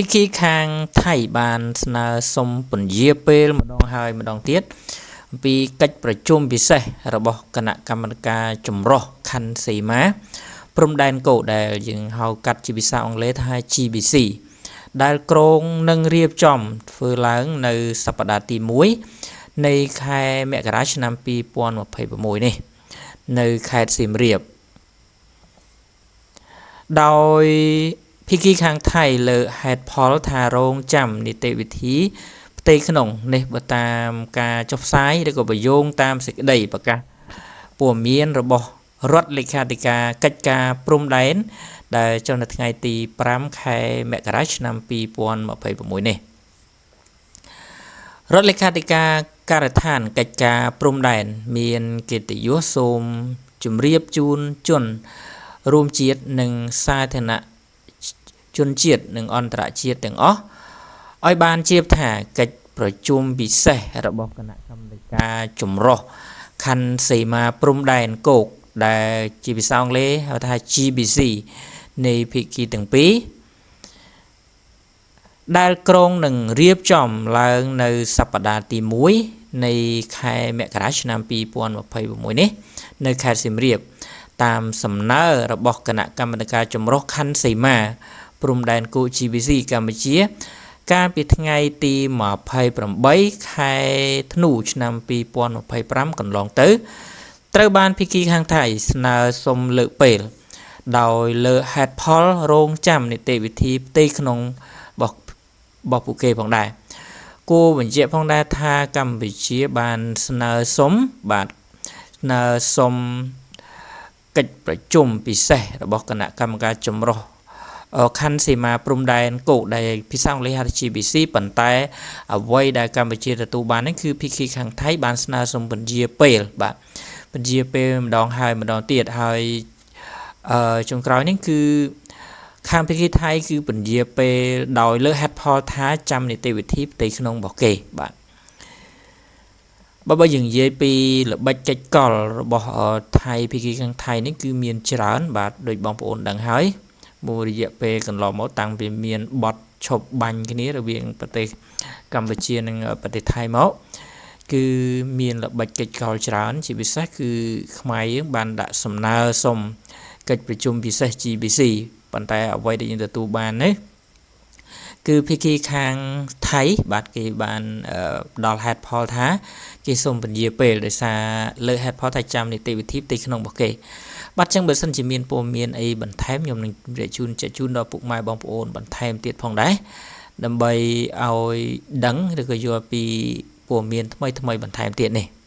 ភាគីខាងថៃបានស្នើសុំពន្យាពេលម្ដងហើយម្ដងទៀតអំពីកិច្ចប្រជុំពិសេសរបស់គណៈកម្មការចម្រុះខណ្ឌសីមាព្រំដែនគោកដែលយើងហៅកាត់ជាភាសាអង់គ្លេសថា GBC ដែលគ្រោងនឹងរៀបចំធ្វើឡើងនៅសប្តាហ៍ទី1នៃខែមករាឆ្នាំ2026នេះនៅខេត្តសៀមរាបដោយភាគីខាងថៃលើកហេតុផលថារងចាំនីតិវិធីផ្ទៃក្នុងនេះបើតាមការចុះផ្សាយឬក៏បញ្យោងតាមសេចក្តីប្រកាសព័ត៌មានរបស់រដ្ឋលេខាធិការកិច្ចការព្រំដែនដែលចុះនៅថ្ងៃទី5ខែមករាឆ្នាំ2026នេះរដ្ឋលេខាធិការការដ្ឋានកិច្ចការព្រំដែនមានកិត្តិយសសូមជម្រាបជូនជនរួមជាតិនិងសាធារណជនជាតិនិងអន្តរជាតិទាំងអស់ឲ្យបានជ្រាបថាកិច្ចប្រជុំពិសេសរបស់គណៈកម្មាធិការចម្រុះខណ្ឌសីមាព្រំដែនគោកដែលជាភាសាអង់គ្លេសហៅថា GBC នៃភាគីទាំងពីរដែលគ្រោងនឹងរៀបចំឡើងនៅសប្តាហ៍ទី1នៃខែមករាឆ្នាំ2026នេះនៅខេត្តសៀមរាបតាមសំណើរបស់គណៈកម្មាធិការចម្រុះខណ្ឌសីមាព្រំដែនគោក GBC កម្ពុជាកាលពីថ្ងៃទី28ខែធ្នូឆ្នាំ2025កន្លងទៅត្រូវបានភាគីខាងថៃស្នើសុំលើកពេលដោយលើកហេតុផលរងចាំនីតិវិធីផ្ទៃក្នុងរបស់ពួកគេផងដែរគួរបញ្ជាក់ផងដែរថាកម្ពុជាបានស្នើសុំបាទស្នើសុំកិច្ចប្រជុំពិសេសរបស់គណៈកម្មការចម្រុះខណ្ឌសីមាព្រំដែនគោកដែលភាសាអង់គ្លេសហៅថា GBC ប៉ុន្តែអ្វីដែលកម្ពុជាទទួលបាននេះគឺភាគីខាងថៃបានស្នើសុំពន្យាពេលបាទពន្យាពេលម្ដងហើយម្ដងទៀតហើយចុងក្រោយនេះគឺខាងភាគីថៃគឺពន្យាពេលដោយលើកហេតុផលថាចាំនីតិវិធីផ្ទៃក្នុងរបស់គេបាទបើយើងនិយាយពីល្បិចកិច្ចកលរបស់ថៃភាគីខាងថៃនេះគឺមានច្រើនបាទដោយបងប្អូនដឹងហើយមួយរយៈពេលកន្លងមកតាំងពីមានបទឈប់បាញ់គ្នារវាងប្រទេសកម្ពុជានិងប្រទេសថៃមកគឺមានល្បិចកិច្ចកលច្រើនជាពិសេសគឺខ្មែរយើងបានដាក់សំណើសុំកិច្ចប្រជុំពិសេស GBC ប៉ុន្តែអ្វីដែលយើងទទួលបាននេះគឺភាគីខាងថៃបាទគេបានផ្ដល់ហេតុផលថាគេសូមពន្យាពេលដោយសារលើកហេតុផលថាចាំនីតិវិធីផ្ទៃក្នុងរបស់គេបាទចឹងបើសិនជាមានព័ត៌មានអីបន្ថែមខ្ញុំនឹងជម្រាបជូនចែកជូនដល់ពុកម៉ែបងប្អូនបន្ថែមទៀតផងដែរដើម្បីឲ្យដឹងឬក៏យល់ពីព័ត៌មានថ្មីថ្មីបន្ថែមទៀតនេះ។